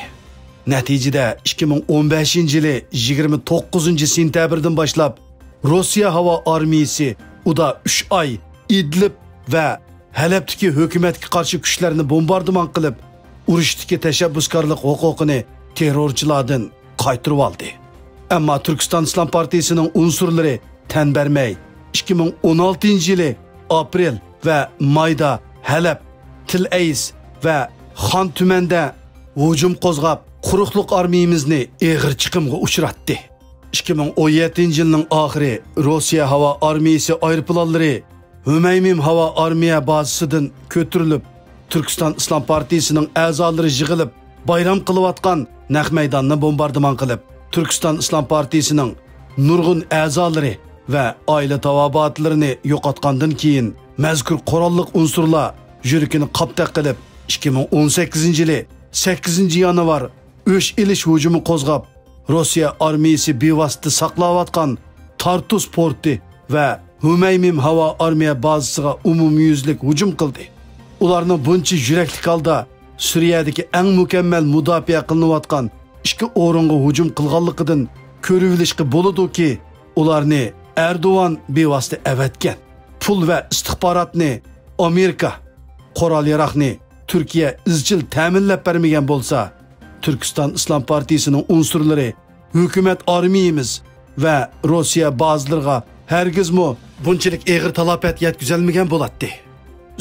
نەتىجىدە، ئىككى مىڭ ئون بەشىنچى يىلى يىگىرمە توققۇزىنچى سېنتەبىردىن باشلاپ روسىيە ھاۋا ئارمىيىسى ئۇدا ئۈچ ئاي ئىدلىب ۋە ھەلەبتىكى ھۆكۈمەتكە قارشى كۈچلەرنى بومباردىمان قىلىپ، ئۇرۇشتىكى تەشەببۇسكارلىق ھوقۇقىنى تېررورچىلاردىن قايتۇرۇۋالدى. ئەمما تۈركىستان ئىسلام پارتىيىسىنىڭ ئۇنسۇرلىرى تەن بەرمەي، ئىككى مىڭ ئون ئالتىنچى يىلى ئاپرېل ۋە مايدا ھەلەب، تىلئەيس ۋە خان تۈمەندە ھۇجۇم قوزغاپ، قۇرۇقلۇق ئارمىيىمىزنى ئېغىر چىقىمغا ئۇچراتتى. ئىككى مىڭ ئون يەتتىنچى يىلنىڭ ئاخىرى روسىيە ھاۋا ئارمىيىسى ئايروپىلانلىرى ھۈمەيمىم ھاۋا ئارمىيە بازىسىدىن كۆتۈرۈلۈپ، تۈركىستان ئىسلام پارتىيىسىنىڭ ئەزالىرى يىغىلىپ، بايرام قىلىۋاتقان نەق مەيداننى بومباردىمان قىلىپ، تۈركىستان ئىسلام پارتىيىسىنىڭ نۇرغۇن ئەزالىرى ۋە ئائىلە تاۋابىئاتلىرىنى يوقاتقاندىن كېيىن، مەزكۇر قوراللىق ئۇنسۇرلار يۈرىكىنى قاپتەك قىلىپ، ئىككى مىڭ ئون سەككىزىنچى يىلى سەككىزىنچى يانۋار ئۆچ ئېلىش ھۇجۇمى قوزغاپ، روسىيە ئارمىيىسى بىۋاسىتە ساقلاۋاتقان تارتۇس پورتى ۋە ھۈمەيمىم ھاۋا ئارمىيە بازىسىغا ئومۇميۈزلۈك ھۇجۇم قىلدى. ئۇلارنىڭ بۇنچە يۈرەكلىك ھالدا سۈرىيەدىكى ئەڭ مۇكەممەل مۇداپىئە قىلىنىۋاتقان ئىككى ئورۇنغا ھۇجۇم قىلغانلىقىدىن كۆرۈۋېلىشقا بولىدۇكى، ئۇلارنى ئەردوغان بىۋاسىتە ئەۋەتكەن. پۇل ۋە ئىستىخباراتنى ئامېرىكا، قورال-ياراغنى تۈركىيە ئىزچىل تەمىنلەپ بەرمىگەن بولسا، تۈركىستان ئىسلام پارتىيىسىنىڭ ئۇنسۇرلىرى ھۆكۈمەت ئارمىيىمىز ۋە روسىيە بازىلىرىغا ھەرگىزمۇ بۇنچىلىك ئېغىر تالاپەت يەتكۈزەلمىگەن بولاتتى.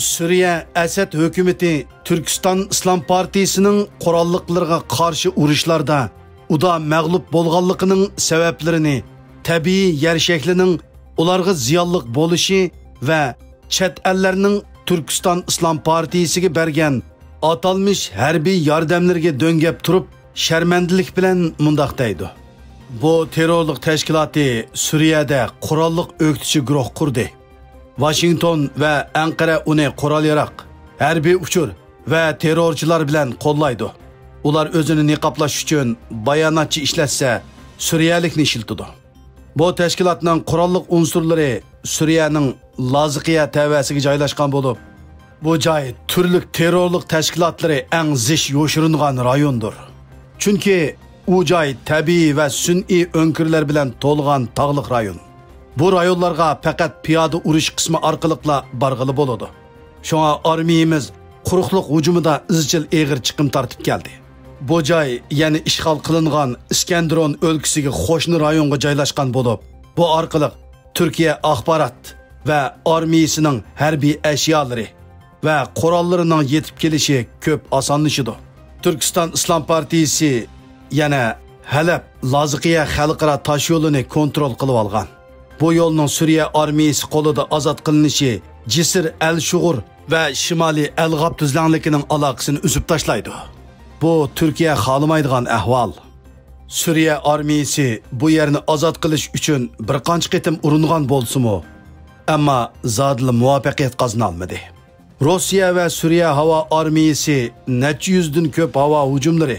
سۈرىيە ئەسەد ھۆكۈمىتى تۈركىستان ئىسلام پارتىيىسىنىڭ قوراللىقلىرىغا قارشى ئۇرۇشلاردا ئۇدا مەغلۇپ بولغانلىقىنىڭ سەۋەبلىرىنى تەبىئىي يەر شەكلىنىڭ ئۇلارغا زىيانلىق بولۇشى ۋە چەت ئەللەرنىڭ تۈركىستان ئىسلام پارتىيىسىگە بەرگەن ئاتالمىش ھەربىي ياردەملىرىگە دۆڭگەپ تۇرۇپ، شەرمەندىلىك بىلەن مۇنداق دەيدۇ: بۇ تېررورلۇق تەشكىلاتى سۈرىيەدە قوراللىق ئۆكتىچى گۇرۇھ قۇردى. ۋاشىنگتون ۋە ئەنقەرە ئۇنى قورال-ياراغ، ھەربىي ئۇچۇر ۋە تېررورچىلار بىلەن قوللايدۇ. ئۇلار ئۆزىنى نىقابلاش ئۈچۈن باياناتچى ئىشلەتسە، سۈرىيەلىكنى ئىشلىتىدۇ. بۇ تەشكىلاتنىڭ قوراللىق ئۇنسۇرلىرى سۈرىيەنىڭ لازقىيە تەۋەسىگە جايلاشقان بولۇپ، بۇ جاي تۈرلۈك تېررورلۇق تەشكىلاتلىرى ئەڭ زىچ يوشۇرۇنغان رايوندۇر. چۈنكى ئۇ جاي تەبىئىي ۋە سۈنئىي ئۆڭكۈرلەر بىلەن تولغان تاغلىق رايون. بۇ رايونلارغا پەقەت پىيادە ئۇرۇش قىسمى ئارقىلىقلا بارغىلى بولىدۇ. شۇڭا ئارمىيىمىز قۇرۇقلۇق ھۇجۇمىدا ئىزچىل ئېغىر چىقىم تارتىپ كەلدى. بۇ جاي يەنە ئىشغال قىلىنغان ئىسكەندىرۇن ئۆلكىسىگە قوشنا رايونغا جايلاشقان بولۇپ، بۇ ئارقىلىق تۈركىيە ئاخبارات ۋە ئارمىيىسىنىڭ ھەربىي ئەشيالىرى ۋە قوراللىرىنىڭ يېتىپ كېلىشى كۆپ ئاسانلىشىدۇ. تۈركىستان ئىسلام پارتىيىسى يەنە ھەلەب، لازقىيە خەلقئارا تاشيولىنى كونترول قىلىۋالغان. بۇ يولنىڭ سۈرىيە ئارمىيىسى قولىدا ئازاد قىلىنىشى جىسىر ئەل شۇغۇر ۋە شىمالىي ئەلغاب تۈزلەڭلىكىنىڭ ئالاقىسىنى ئۈزۈپ تاشلايدۇ. بۇ تۈركىيە خالىمايدىغان ئەھۋال. سۈرىيە ئارمىيىسى بۇ يەرنى ئازاد قىلىش ئۈچۈن بىر قانچە قېتىم ئۇرۇنغان بولسىمۇ، ئەمما زادىلا مۇۋەپپەقىيەت قازىنالمىدى. روسىيە ۋە سۈرىيە ھاۋا ئارمىيىسى نەچچە يۈزدىن كۆپ ھاۋا ھۇجۇملىرى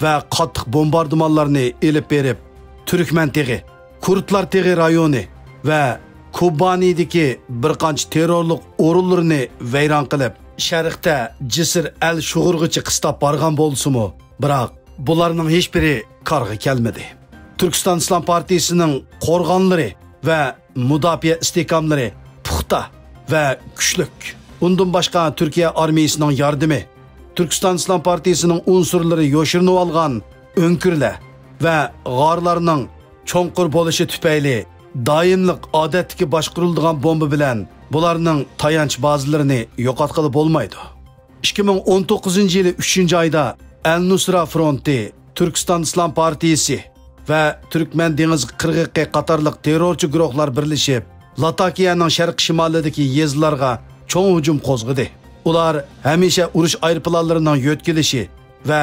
ۋە قاتتىق بومباردىمانلارنى ئېلىپ بېرىپ، تۈركمەن تېغى، كۇردلار تېغى رايونى ۋە كوبانىدىكى بىر قانچە تېررورلۇق ئورۇنلىرىنى ۋەيران قىلىپ، شەرقتە جىسىر ئەل شۇغۇرغىچە قىستاپ بارغان بولسىمۇ، بىراق بۇلارنىڭ ھېچبىرى كارغا كەلمىدى. تۈركىستان ئىسلام پارتىيىسىنىڭ قورغانلىرى ۋە مۇداپىئە ئىستىھكاملىرى پۇختا ۋە كۈچلۈك. ئۇندىن باشقا، تۈركىيە ئارمىيىسىنىڭ ياردىمى، تۈركىستان ئىسلام پارتىيىسىنىڭ ئۇنسۇرلىرى يوشۇرۇنۇۋالغان ئۆڭكۈرلەر ۋە غارلارنىڭ چوڭقۇر بولۇشى تۈپەيلى، دائىملىق ئادەتتىكى باشقۇرۇلىدىغان بومبا بىلەن بۇلارنىڭ تايانچ بازىلىرىنى يوقاتقىلى بولمايدۇ. ئىككى مىڭ ئون توققۇزىنچى يىلى ئۈچىنچى ئايدا ئەل نۇسرا فرونتى، تۈركىستان ئىسلام پارتىيىسى ۋە تۈركمەن دېڭىز قىرغىقى قاتارلىق تېررورچى گۇرۇھلار بىرلىشىپ، لاتاكىيەنىڭ شەرقىي شىمالىدىكى يېزىلارغا چوڭ ھۇجۇم قوزغىدى. ئۇلار ھەمىشە ئۇرۇش ئايروپىلانلىرىنىڭ يۆتكىلىشى ۋە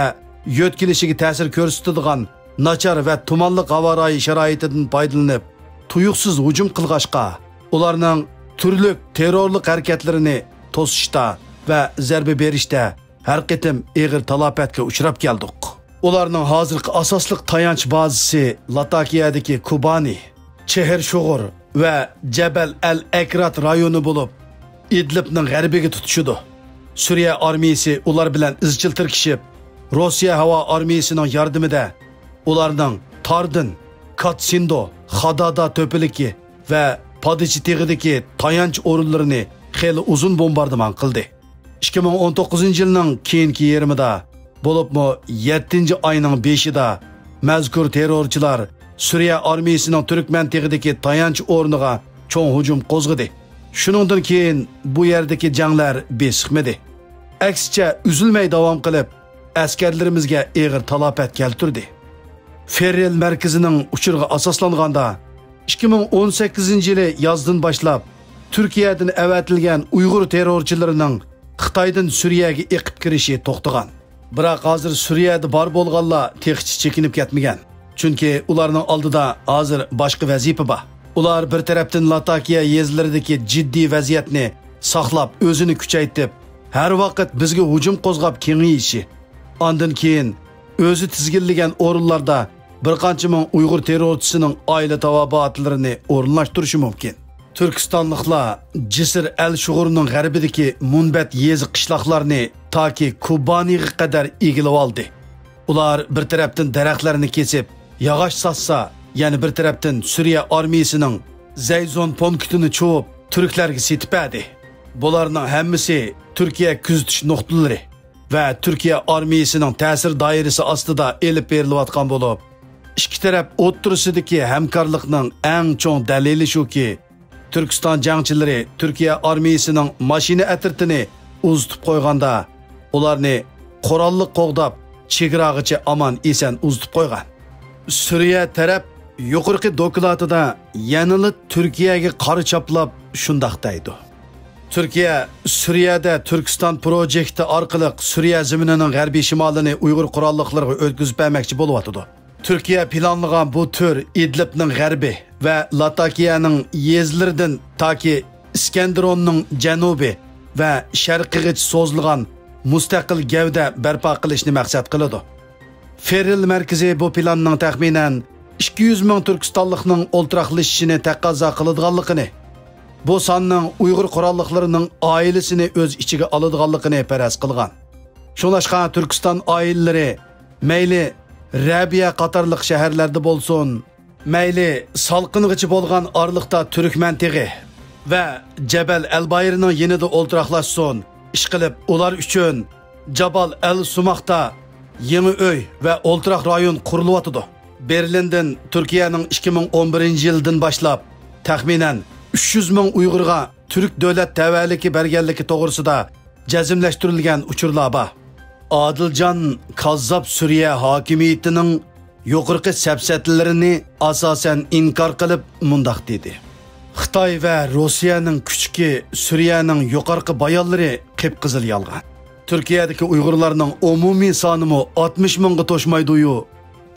يۆتكىلىشىگە تەسىر كۆرسىتىدىغان ناچار ۋە تۇمانلىق ھاۋا رايى شارائىتىدىن پايدىلىنىپ، تۇيۇقسىز ھۇجۇم قىلغاچقا، ئۇلارنىڭ تۈرلۈك تېررورلۇق ھەرىكەتلىرىنى توسۇشتا ۋە زەربە بېرىشتە ھەر قېتىم ئېغىر تالاپەتكە ئۇچراپ كەلدۇق. ئۇلارنىڭ ھازىرقى ئاساسلىق تايانچ بازىسى لاتاكىيەدىكى كوبانى، چېھىر شوغۇر ۋە جەبەل ئەل ئەكرات رايونى بولۇپ، ئىدلىبنىڭ غەربىگە تۇتىشىدۇ. سۈرىيە ئارمىيىسى ئۇلار بىلەن ئىزچىل تىركىشىپ، روسىيە ھاۋا ئارمىيىسىنىڭ ياردىمىدە ئۇلارنىڭ تاردىن، كاتسىندو، خادادا تۆپىلىكى ۋە پادىچى تېغىدىكى تايانچ ئورۇنلىرىنى خېلى ئۇزۇن بومباردىمان قىلدى. ئىككى مىڭ ئون توققۇزىنچى يىلنىڭ كېيىنكى يېرىمىدا، بولۇپمۇ يەتتىنچى ئاينىڭ بېشىدا مەزكۇر تېررورچىلار سۈرىيە ئارمىيىسىنىڭ تۈركمەن تېغىدىكى تايانچ ئورنىغا چوڭ ھۇجۇم قوزغىدى. شۇنىڭدىن كېيىن بۇ يەردىكى جەڭلەر بېسىقمىدى. ئەكسىچە، ئۈزۈلمەي داۋام قىلىپ، ئەسكەرلىرىمىزگە ئېغىر تالاپەت كەلتۈردى. فېررېل مەركىزىنىڭ ئۇچۇرىغا ئاساسلانغاندا، ئىككى مىڭ ئون سەككىزىنچى يىلى يازدىن باشلاپ تۈركىيەدىن ئەۋەتىلگەن ئۇيغۇر تېررورچىلىرىنىڭ خىتايدىن سۈرىيەگە ئېقىپ كىرىشى توختىغان. بىراق ھازىر سۈرىيەدە بار بولغانلار تېخىچە چېكىنىپ كەتمىگەن. چۈنكى ئۇلارنىڭ ئالدىدا ھازىر باشقا ۋەزىپە بار. ئۇلار بىر تەرەپتىن لاتاكىيە يېزىلىرىدىكى جىددىي ۋەزىيەتنى ساقلاپ، ئۆزىنى كۈچەيتىپ، ھەر ۋاقىت بىزگە ھۇجۇم قوزغاپ كېڭىيىشى، ئاندىن كېيىن ئۆزى تىزگىنلىگەن ئورۇنلاردا بىر قانچە مىڭ ئۇيغۇر تېررورچىسىنىڭ ئائىلە تاۋابىئاتلىرىنى ئورۇنلاشتۇرۇشى مۇمكىن. تۈركىستانلىقلار جىسىر ئەل شۇغۇرنىڭ غەربىدىكى مۇنبەت يېزا قىشلاقلارنى تاكى كوبانىغا قەدەر ئىگىلىۋالدى. ئۇلار بىر تەرەپتىن دەرەخلەرنى كېسىپ، ياغاچ ساتسا، يەنە بىر تەرەپتىن سۈرىيە ئارمىيىسىنىڭ زەيزون پونكىتىنى چۇۋۇپ، تۈركلەرگە سېتىپ بەردى. بۇلارنىڭ ھەممىسى تۈركىيە كۆزىتىش نۇقتىلىرى ۋە تۈركىيە ئارمىيىسىنىڭ تەسىر دائىرىسى ئاستىدا ئېلىپ بېرىلىۋاتقان بولۇپ، ئىككى تەرەپ ئوتتۇرىسىدىكى ھەمكارلىقنىڭ ئەڭ چوڭ دەلىلى شۇكى، تۈركىستان جەڭچىلىرى تۈركىيە ئارمىيىسىنىڭ ماشىنا ئەترىتىنى ئۇزىتىپ قويغاندا، ئۇلارنى قوراللىق قوغداپ، چېگراغىچە ئامان-ئېسەن ئۇزىتىپ قويغان. سۈرىيە تەرەپ يۇقىرىقى دوكلاتىدا يەنىلا تۈركىيەگە قارا چاپلاپ شۇنداق دەيدۇ. تۈركىيە سۈرىيەدە تۈركىستان پروجېكتى ئارقىلىق سۈرىيە زېمىنىنىڭ غەربىي شىمالىنى ئۇيغۇر قوراللىقلىرىغا ئۆتكۈزۈپ بەرمەكچى بولۇۋاتىدۇ. تۈركىيە پىلانلىغان بۇ تۈر ئىدلىبنىڭ غەربى ۋە لاتاكىيەنىڭ يېزىلىرىدىن تاكى ئىسكەندىروننىڭ جەنۇبى ۋە شەرقىغىچە سوزۇلغان مۇستەقىل گەۋدە بەرپا قىلىشنى مەقسەت قىلىدۇ. فېررېل مەركىزى بۇ پىلاننىڭ تەخمىنەن ئىككى يۈز مىڭ تۈركىستانلىقنىڭ ئولتۇراقلىشىشىنى تەقەززا قىلىدىغانلىقىنى، بۇ ساننىڭ ئۇيغۇر قوراللىقلىرىنىڭ ئائىلىسىنى ئۆز ئىچىگە ئالىدىغانلىقىنى پەرەز قىلغان. شۇڭلاشقا تۈركىستان ئائىلىلىرى مەيلى رەبىيە قاتارلىق شەھەرلەردە بولسۇن، مەيلى سالقىنغىچە بولغان ئارىلىقتا تۈركمەن تېغى ۋە جەبەل ئەلبايىرنىڭ يېنىدا ئولتۇراقلاشسۇن، ئىشقىلىپ ئۇلار ئۈچۈن جابال ئەل سۇماقتا يېڭى ئۆي ۋە ئولتۇراق رايون قۇرۇلۇۋاتىدۇ. بېرلىندىن تۈركىيەنىڭ ئىككى مىڭ ئون بىرىنچى يىلدىن باشلاپ تەخمىنەن ئۈچ يۈز مىڭ ئۇيغۇرغا تۈرك دۆلەت تەۋەلىكى بەرگەنلىكى توغرىسىدا جەزملەشتۈرۈلگەن ئۇچۇرلار بار. ئادىلجان كاززاپ سۈرىيە ھاكىمىيىتىنىڭ يۇقىرىقى سەپسەتىلىرىنى ئاساسەن ئىنكار قىلىپ مۇنداق دېدى: خىتاي ۋە روسىيەنىڭ كۈچۈكى سۈرىيەنىڭ يۇقىرىقى بايانلىرى قىپقىزىل يالغان. تۈركىيەدىكى ئۇيغۇرلارنىڭ ئومۇمىي سانىمۇ ئاتمىش مىڭغا توشمايدۇ-يۇ،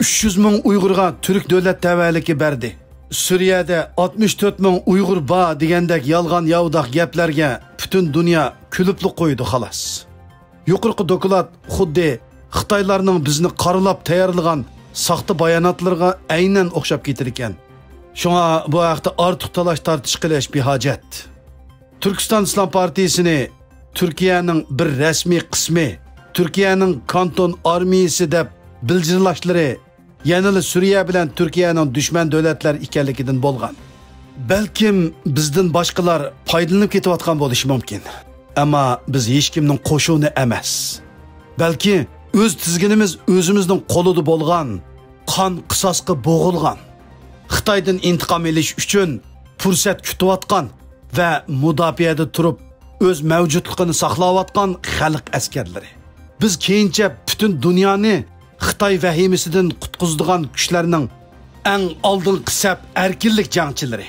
ئۈچ يۈز مىڭ ئۇيغۇرغا تۈرك دۆلەت تەۋەلىكى بەردى. سۈرىيەدە ئاتمىش تۆت مىڭ ئۇيغۇر بار دېگەندەك يالغان-ياۋىداق گەپلەرگە پۈتۈن دۇنيا كۈلۈپلا قويىدۇ، خالاس. يۇقىرىقى دوكلات خۇددى خىتايلارنىڭ بىزنى قارىلاپ تەييارلىغان ساختا باياناتلىرىغا ئەينەن ئوخشاپ كېتىدىكەن. شۇڭا بۇ ھەقتە ئارتۇق تالاش-تارتىش قىلىش بىھاجەت. تۈركىستان ئىسلام پارتىيىسىنى تۈركىيەنىڭ بىر رەسمىي قىسمى، تۈركىيەنىڭ كانتون ئارمىيىسى دەپ بىلجىرلاشلىرى يەنىلا سۈرىيە بىلەن تۈركىيەنىڭ دۈشمەن دۆلەتلەر ئىكەنلىكىدىن بولغان. بەلكىم بىزدىن باشقىلار پايدىلىنىپ كېتىۋاتقان بولۇشى مۇمكىن. ئەمما بىز ھېچكىمنىڭ قوشۇنى ئەمەس. بەلكى ئۆز تىزگىنىمىز ئۆزىمىزنىڭ قولىدا بولغان، قان قىساسقا بوغۇلغان، خىتايدىن ئىنتىقام ئېلىش ئۈچۈن پۇرسەت كۈتۈۋاتقان ۋە مۇداپىئەدە تۇرۇپ ئۆز مەۋجۇتلۇقىنى ساقلاۋاتقان خەلق ئەسكەرلىرى. بىز كېيىنچە پۈتۈن دۇنيانى خىتاي ۋەھىمىسىدىن قۇتقۇزىدىغان كۈچلەرنىڭ ئەڭ ئالدىنقى سەپ ئەركىنلىك جەڭچىلىرى.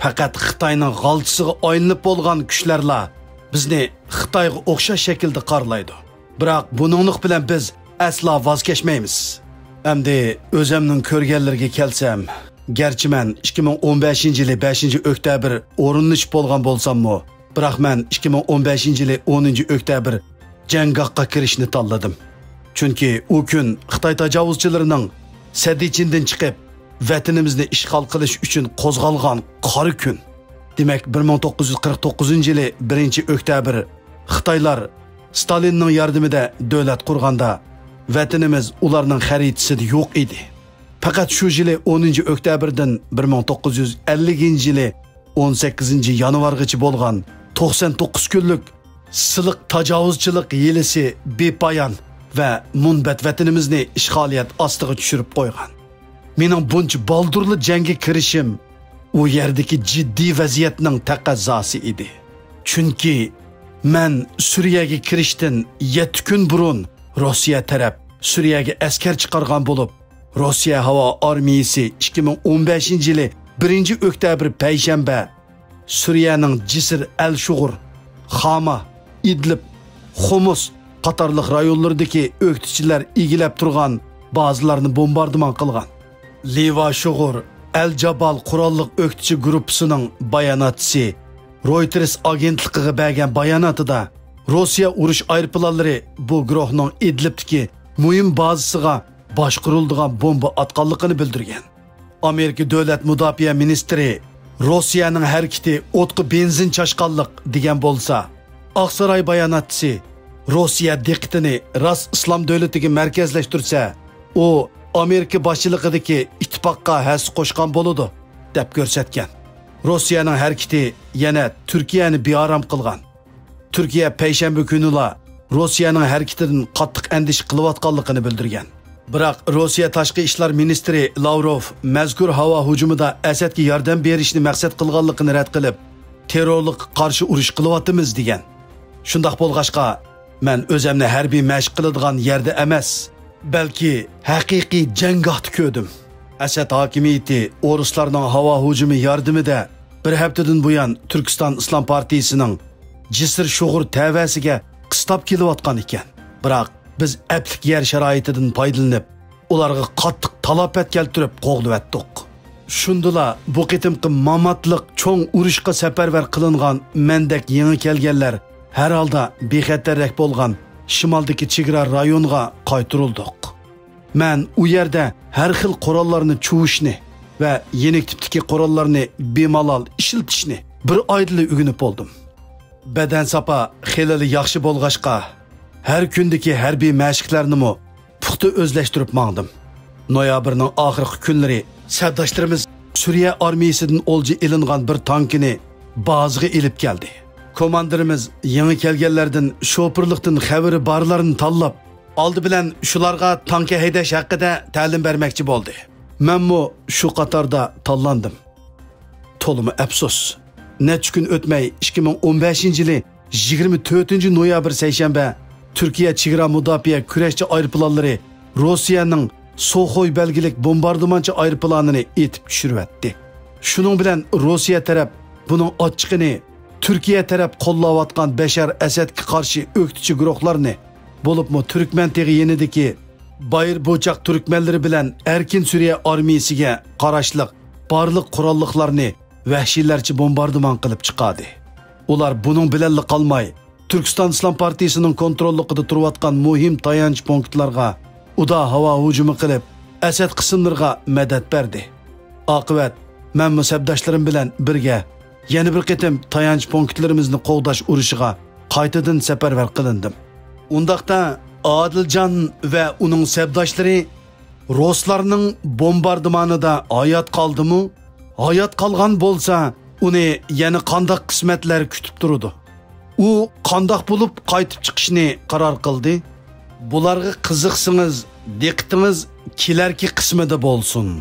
پەقەت خىتاينىڭ غالتىسىغا ئايلىنىپ بولغان كۈچلەرلا بىزنى خىتايغا ئوخشاش شەكىلدە قارىلايدۇ. بىراق بۇنىڭلىق بىلەن بىز ئەسلا ۋاز كەچمەيمىز. ئەمدى ئۆزەمنىڭ كۆرگەنلىرىگە كەلسەم، گەرچە مەن ئىككى مىڭ ئون بەشىنچى يىلى بەشىنچى ئۆكتەبىر ئورۇنلىشىپ بولغان بولساممۇ، بىراق مەن ئىككى مىڭ ئون بەشىنچى يىلى ئونىنچى ئۆكتەبىر جەڭگاھقا كىرىشنى تاللىدىم. چۈنكى ئۇ كۈن خىتاي تاجاۋۇزچىلىرىنىڭ سەددىچىندىن چىقىپ، ۋەتىنىمىزنى ئىشغال قىلىش ئۈچۈن قوزغالغان قارا كۈن. دېمەك، بىر مىڭ توققۇز يۈز قىرىق توققۇزىنچى يىلى بىرىنچى ئۆكتەبىر خىتايلار ستالىننىڭ ياردىمىدە دۆلەت قۇرغاندا، ۋەتىنىمىز ئۇلارنىڭ خەرىتىسىدە يوق ئىدى. پەقەت شۇ يىلى ئونىنچى ئۆكتەبىردىن بىر مىڭ توققۇز يۈز ئەللىكىنچى يىلى ئون سەككىزىنچى يانۋارغىچە بولغان توقسان توققۇز كۈنلۈك سىلىق تاجاۋۇزچىلىق ھىيلىسى بىپايان ۋە مۇنبەت ۋەتىنىمىزنى ئىشغالىيەت ئاستىغا چۈشۈرۈپ قويغان. مېنىڭ بۇنچە بالدۇرلا جەڭگە كىرىشىم ئۇ يەردىكى جىددىي ۋەزىيەتنىڭ تەقەززاسى ئىدى. چۈنكى مەن سۈرىيەگە كىرىشتىن يەتتە كۈن بۇرۇن روسىيە تەرەپ سۈرىيەگە ئەسكەر چىقارغان بولۇپ، روسىيە ھاۋا ئارمىيىسى ئىككى مىڭ ئون بەشىنچى يىلى بىرىنچى ئۆكتەبىر پەيشەنبە سۈرىيەنىڭ جىسىر ئەل شۇغۇر، خاما، ئىدلىب، خۇمۇس قاتارلىق رايونلىرىدىكى ئۆكتىچىلەر ئىگىلەپ تۇرغان بازىلارنى بومباردىمان قىلغان. لىۋا شۇغۇر ئەل جابال قوراللىق ئۆكتىچى گۇرۇپپىسىنىڭ باياناتچىسى رويتېرس ئاگېنتلىقىغا بەرگەن باياناتىدا، روسىيە ئۇرۇش ئايروپىلانلىرى بۇ گۇرۇھنىڭ ئىدلىبتىكى مۇھىم بازىسىغا باشقۇرۇلىدىغان بومبا ئاتقانلىقىنى بىلدۈرگەن. ئامېرىكا دۆلەت مۇداپىئە مىنىستىرى روسىيەنىڭ ھەرىكىتى ئوتقا بېنزىن چاچقانلىق دېگەن بولسا، ئاقساراي باياناتچىسى روسىيە دىققىتىنى راست ئىسلام دۆلىتىگە مەركەزلەشتۈرسە، ئۇ ئامېرىكا باشچىلىقىدىكى ئىتتىپاققا ھەسسە قوشقان بولىدۇ، دەپ كۆرسەتكەن. روسىيەنىڭ ھەرىكىتى يەنە تۈركىيەنى بىئارام قىلغان. تۈركىيە پەيشەنبە كۈنىلا روسىيەنىڭ ھەرىكىتىدىن قاتتىق ئەندىشە قىلىۋاتقانلىقىنى بىلدۈرگەن. بىراق روسىيە تاشقى ئىشلار مىنىستىرى لاۋروف مەزكۇر ھاۋا ھۇجۇمىدا ئەسەدكە ياردەم بېرىشنى مەقسەت قىلغانلىقىنى رەت قىلىپ، تېررورلۇققا قارشى ئۇرۇش قىلىۋاتىمىز، دېگەن. شۇنداق بولغاچقا، مەن ئۆزەمنى ھەربىي مەشىق قىلىدىغان يەردە ئەمەس، بەلكى ھەقىقىي جەڭگاھتا كۆردۈم. ئەسەد ھاكىمىيىتى ئورۇسلارنىڭ ھاۋا ھۇجۇمى ياردىمىدە بىر ھەپتىدىن بۇيان تۈركىستان ئىسلام پارتىيىسىنىڭ جىسىر شوغۇر تەۋەسىگە قىستاپ كېلىۋاتقان ئىكەن. بىراق بىز ئەپلىك يەر شارائىتىدىن پايدىلىنىپ، ئۇلارغا قاتتىق تالاپەت كەلتۈرۈپ قوغلىۋەتتۇق. شۇندىلا بۇ قېتىمقى ماماتلىق چوڭ ئۇرۇشقا سەپەرۋەر قىلىنغان مەندەك يېڭى كەلگەنلەر ھەر ھالدا بىخەتەررەك بولغان شىمالدىكى چېگرا رايونىغا قايتۇرۇلدۇق. مەن ئۇ يەردە ھەر خىل قوراللارنى چۇۋۇشنى ۋە يېنىك تىپتىكى قوراللارنى بىمالال ئىشلىتىشنى بىر ئايدىلا ئۆگىنىپ بولدۇم. بەدەن ساپا خېلىلا ياخشى بولغاچقا، ھەر كۈندىكى ھەربىي مەشىقلەرنىمۇ پۇختا ئۆزلەشتۈرۈپ ماڭدىم. نويابىرنىڭ ئاخىرقى كۈنلىرى سەپداشلىرىمىز سۈرىيە ئارمىيىسىدىن ئولجا ئېلىنغان بىر تانكىنى بازىغا ئېلىپ كەلدى. كوماندىرىمىز يېڭى كەلگەنلەردىن شوپۇرلۇقتىن خەۋىرى بارلارنى تاللاپ، ئالدى بىلەن شۇلارغا تانكا ھەيدەش ھەققىدە تەلىم بەرمەكچى بولدى. مەنمۇ شۇ قاتاردا تاللاندىم. تولىمۇ ئەپسۇس. نەچچە كۈن ئۆتمەي، ئىككى مىڭ ئون بەشىنچى يىلى يىگىرمە تۆتىنچى نويابىر سەيشەنبە تۈركىيە چېگرا مۇداپىئە كۈرەشچى ئايروپىلانلىرى روسىيەنىڭ سوخوي بەلگىلىك بومباردىمانچى ئايروپىلانىنى ئېتىپ چۈشۈرۈۋەتتى. شۇنىڭ بىلەن روسىيە تەرەپ بۇنىڭ ئاچچىقىنى تۈركىيە تەرەپ قوللاۋاتقان بەشار ئەسەدكە قارشى ئۆكتىچى گۇرۇھلارنى، بولۇپمۇ تۈركمەن تېغى يېنىدىكى بايىر بوچاق تۈركمەنلىرى بىلەن ئەركىن سۈرىيە ئارمىيىسىگە قاراشلىق بارلىق قوراللىقلارنى ۋەھشىيلەرچە بومباردىمان قىلىپ چىقاردى. ئۇلار بۇنىڭ بىلەنلا قالماي، تۈركىستان ئىسلام پارتىيىسىنىڭ كونتروللۇقىدا تۇرۇۋاتقان مۇھىم تايانچ پونكىتلارغا ئۇدا ھاۋا ھۇجۇمى قىلىپ، ئەسەد قىسىملىرىغا مەدەت بەردى. ئاقىۋەت، مەنمۇ سەپداشلىرىم بىلەن بىرگە يەنە بىر قېتىم تايانچ پونكىتلىرىمىزنى قوغداش ئۇرۇشىغا قايتىدىن سەپەرۋەر قىلىندىم. ئۇنداقتا ئادىلجان ۋە ئۇنىڭ سەپداشلىرى رۇسلارنىڭ بومباردىمانىدا ھايات قالدىمۇ؟ ھايات قالغان بولسا، ئۇنى يەنە قانداق قىسمەتلەر كۈتۈپ تۇرىدۇ؟ ئۇ قانداق بولۇپ قايتىپ چىقىشنى قارار قىلدى؟ بۇلارغا قىزىقسىڭىز، دىققىتىڭىز كېلەركى قىسمىدا بولسۇن.